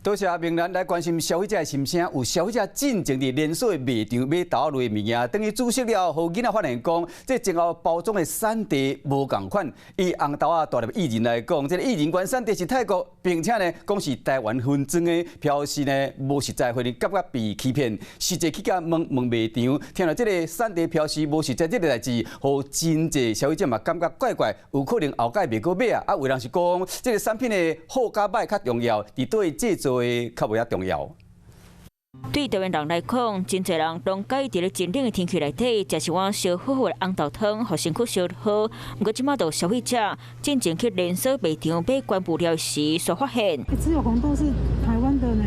多謝明蘭來關心消費者的心聲，有消費者進前佇連鎖的賣場買豆類的物件，等伊煮熟了後，予囡仔發現講，這前後包裝的產地無仝款。以紅豆仔大粒薏仁來講，這个薏仁原產地是泰國，並且呢講是台灣分裝的，表示呢無實在，予人感覺被欺騙。實際去共問問賣場，聽著這个產地標示無實在這个代誌，予真濟消費者嘛感覺怪怪，有可能後擺袂閣買啊。啊，有人是講，這个產品的好佮歹較重要，佇佗位製造的較無遐重要。對台灣人來講，真濟人攏佮意佇咧真冷的天氣內底，食一碗燒好好的紅豆湯，予身軀燒好。毋過這馬就消費者進前去連鎖賣場買原物料時，所發現，只有紅豆是台灣的呢，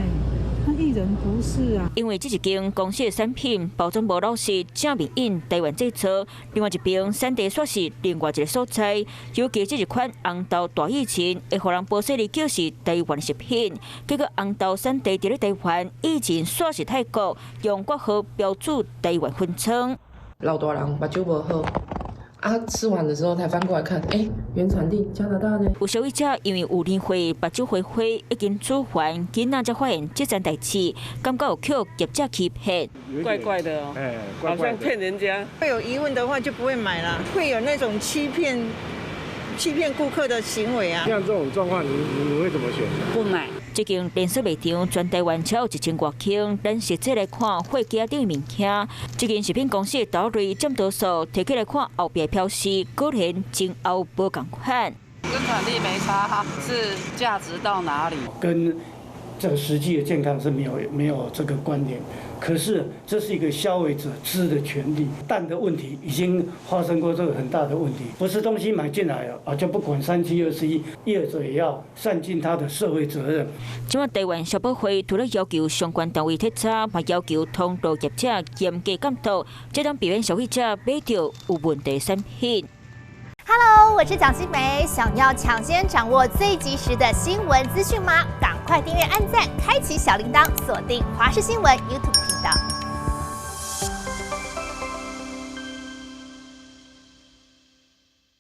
那薏仁不是啊。因為這一間公司的產品包裝無老實，正面印台灣製造，另外一邊產地煞是另外一个所在。尤其這一款紅豆大薏仁，會予人報說哩叫是台灣食品，結果紅豆產地佇咧台灣，薏仁煞是泰國，用國號標註台灣分裝。老大人目睭無好，啊，吃完的時候才翻過來看，欸，原產地加拿大呢。有消費者因為有年歲，目睭花花，已經煮完，囡仔才發現這層代誌，感覺有予業者欺騙。怪怪的哦，好像騙人家。會有疑問的話就不會買了，會有那種欺騙顧客的行為啊。像這種狀況，你會怎麼選？不買。這間連鎖賣場全台灣超過1000外間，咱實際來看貨架頂的物件，這間食品公司的豆類佔多數，提起來看後壁標示，果然前後無仝款。跟產地沒差，是價值到哪裡？跟這個實際的健康是沒有這個關聯。可是這是一個消費者知的權利，蛋的問題已經發生過這個很大的問題，不是東西買進來啊就不管三七二十一，業者也要善盡他的社會責任。這馬台灣消保會除了要求相關單位徹查，嘛要求通路業者嚴格監督，這當避免消費者買著有問題產品。 Hello，我是蔣新梅，想要搶先掌握最及時的新聞資訊嗎？趕快訂閱、按讚、開啟小鈴鐺，鎖定華視新聞 YouTube 頻道。